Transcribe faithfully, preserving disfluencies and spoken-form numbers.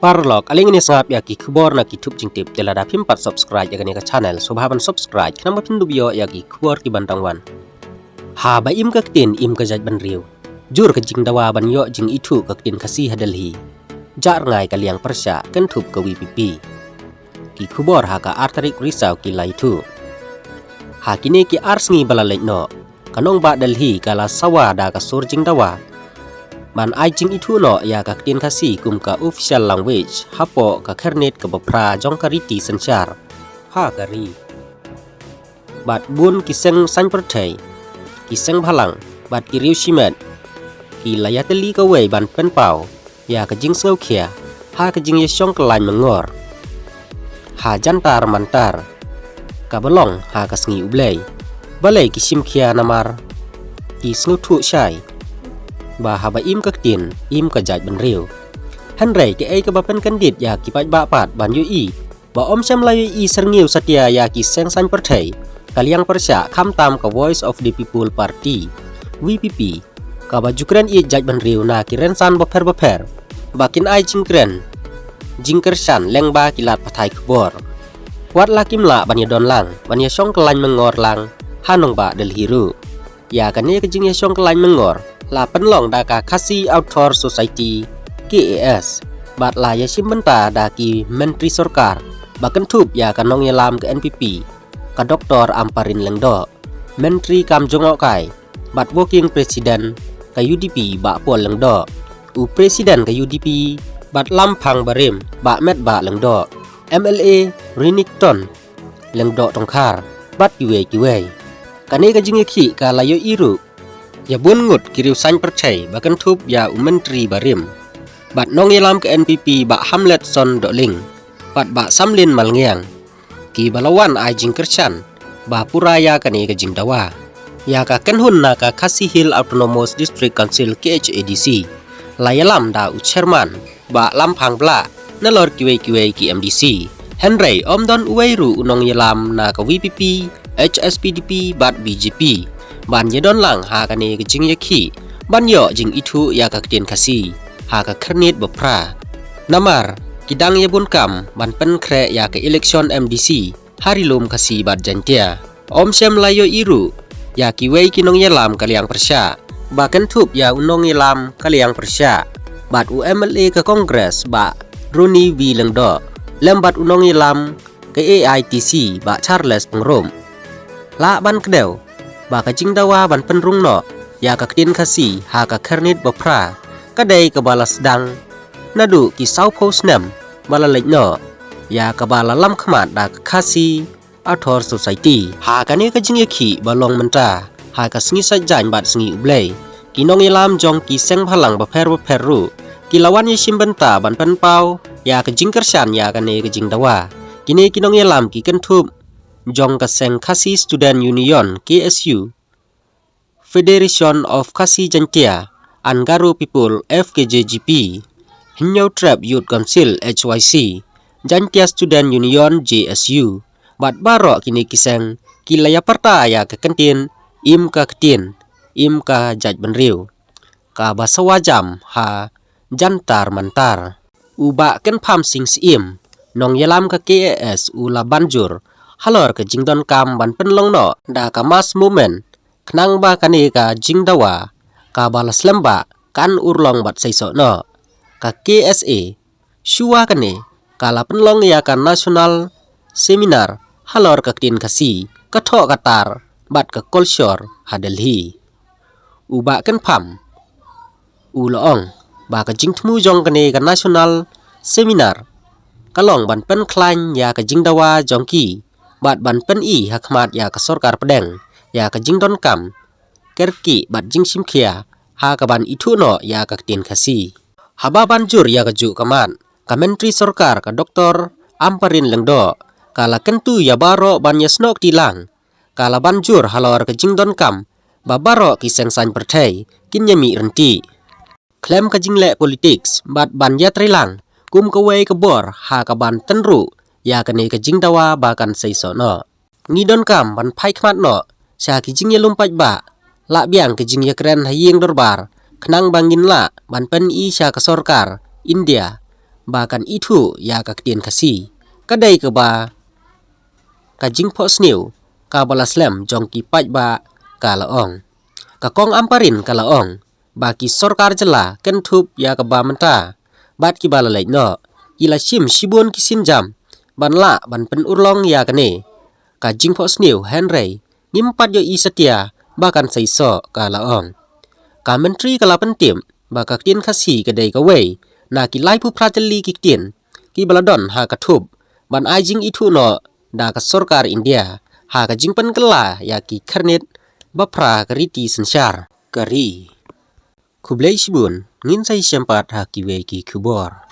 Paralok, ale ngin ïa sngap ïa ki khubor na ki thup jingtip, te lada phim pat subscribe ïa kane ka channel, sngewbha ban subscribe, khnang ba phin dup ïoh ïa ki khubor ki ban tang wan. Haba im ka ktien im ka jaitbynriew, jur ka jingdawa ban ïoh jingithuh ka ktien Khasi ha Delhi. Jah rngai ka liang pyrshah kynthup ka V P P. Ki khubor ha ka ar tarik Risaw ki la ithuh. Ha kine ki ar sngi ba la leit noh, ka nongbah Delhi ka la sawa da ka sur jingdawa ban ai jingithuh noh ïa ka ktien Khasi kum ka official language hapoh ka khyrnit kaba phra jong ka riti synshar ha ka ri. Bad bun ki seng saiñ pyrthei, ki seng bhalang, bad ki riew shimet, ki la ïatylli kawei ban pynpaw ïa ka jingsngewkhia ha ka jingïashong kyllain myngor ha Jantar Mantar, kaba long ha ka sngi U Blei. Balei ki shim khia? Namar ki sngewthuh shai ba haba im ka ktien, im ka jaitbynriew. Hynrei kaei kaba pynkyndit ïa ki paidbah pat ban ïohi ba ym shym la ïohi syrngiew satia ïa ki seng saiñ pyrthei, ka liang pyrshah, khamtam ka Voice of the People Party, V P P, kaba ju kren ïeit jaitbynriew na ki rynsan bapher bapher ba kin ai jingkren jingkyrshan lyngba ki lad pathai khubor. Wat la kim lah ban ïadon lang, ban ïashong kyllain myngor lang ha nongbah Delhi ruh. Ïa kane ka jingïashong kyllain myngor la pynlong da ka Khasi Author Society, K A S, bad la ïashim bynta da ki myntri sorkar ba kynthup ïa ka nongïalam ka N P P, ka Doktor Ampareen Lyngdoh, myntri kam jngohkai bad working president ka U D P, Bah Paul Lyngdoh, u president ka U D P bad Lamphang barim, Bah Metbah Lyngdoh, M L A Renikton Lyngdoh Tongkhar, bad kiwei kiwei. Kane ka jingïakhih ka la ïohi ruh ïa bun ngut ki riew saiñ pyrthei ba kynthup ïa u myntri barim bad nongïalam ka N P P, Bah Hamletson Dohling, bad Bah Samlin Malngiang, kiba la wan ai jingkyrshan ba pura ïa kane ka jingdawa. Ïa ka kynhun na ka Khasi Hills Autonomous District Council, K H A D C, la ïalam da u chairman, Bah Lamphang Blah, nalor kiwei kiwei ki M D C. Hynrei ym don uwei ruh u nongïalam na ka V P P, H S P D P bad B J P ban ïadon lang ha kane ka jingïakhih ban ïoh jingithuh ïa ka ktien Khasi ha ka khyrnit bapra. Namar ki dang ïa bun kam ban pynkhreh ïa ka election M D C ha Ri-lum Khasi bad Jaintia. Ym shym la ïohi ruh ïa kiwei ki nongïalam ka liang pyrshah ba kynthup ïa u nongïalam ka liang pyrshah bad u M L A ka Congress, Bah Ronnie V Lyngdoh, lem bad u nongïalam ka A I T C, Bah Charles Pyngrope. Lah ban kdew ba ka jingdawa ban pynrung noh ïa ka ktien Khasi ha ka khyrnit bapra ka dei kaba la sdang naduh ki sawphew snem ba la leit noh, ïa kaba la lam khmat da ka Khasi Author Society. Ha kane ka jingïakhih ba long mynta ha ka sngi Saitjaiñ bad sngi U Blei, ki nongïalam jong ki seng bhalang bapher bapher ruh ki la wan ïashim bynta ban pynpaw ïa ka jingkyrshan ïa kane ka jingdawa. Kine ki nongïalam ki kynthup jong ka seng Khasi Student Union, K S U, Federation of Khasi Jaintia and Garo People, F K J G P, Hynñiewtrep Youth Council, H Y C, Jaintia Student Union, J S U, bad baroh kine ki seng ki la ïa pyrta ïa ka kyntien, im ka ktien, im ka jaitbynriew, kaba sawa jam ha Jantar Mantar. U Bah Kynpham Sing Syiem, nongïalam ka K A S, u la ban jur halor ka jingdonkam ban pynlong noh da ka mass movement, khnang ba kane ka jingdawa kaba la slem ba kan urlong bad seisoh noh. Ka K S A shuwa kane ka la pynlong ïa ka national seminar halor ka ktien Khasi, ka thoh ka tar bad ka culture ha Delhi. U Bah Kynpham u la ong ba ka jingthmu jong kane ka national seminar ka long ban pynkhlaiñ ïa ka jingdawa jong ki bad ban pyni ha khmat ïa ka sorkar pdeng ïa ka jingdonkam kyrkieh bad jingshim khia ha kaban ithuh noh ïa ka ktien Khasi. Haba ban jur ïa kajuh ka mat, ka myntri sorkar, ka Doktor Ampareen Lyngdoh, ka la kyntu ïa baroh ban ïasnoh kti lang. Ka la ban jur halor ka jingdonkam ba baroh ki seng saiñ pyrthei kin ïamih ryntih khlem ka jingleh politics bad ban ïatreilang kum kawei ka bor ha kaban tynruh ïa kane ka jingdawa ba kan seisoh noh. Ngi donkam ban phai khmat noh sha ki jingïalum paidbah, lah biang ki jingïakren ha ïing dorbar, khnang ba ngin lah ban pyni sha ka sorkar India ba kan ithuh ïa ka ktien Khasi ka dei kaba ka jingphohsniew kaba la slem jong ki paidbah, ka la ong. Ka Kong Ampareen ka la ong ba ki sorkar jylla kynthup ïa kaba mynta bad kiba la leit noh, ki la shim shibun ki sienjam ban lah ban pynurlong ïa kane ka jingphohsniew, hynrei ngim pat ïohi satia ba kan seisoh, ka la ong. Ka Myntri ka la pyntip ba ka ktien Khasi ka dei kawei na ki laiphew phra tylli ki ktien kiba la don ha ka thup ban ai jingithuh noh da ka sorkar India ha ka jingpynkylla ïa ki khyrnit ba phra ka riti synshar ka ri. Khublei shibun, ngin sa ïashem pat ha kiwei ki khubor.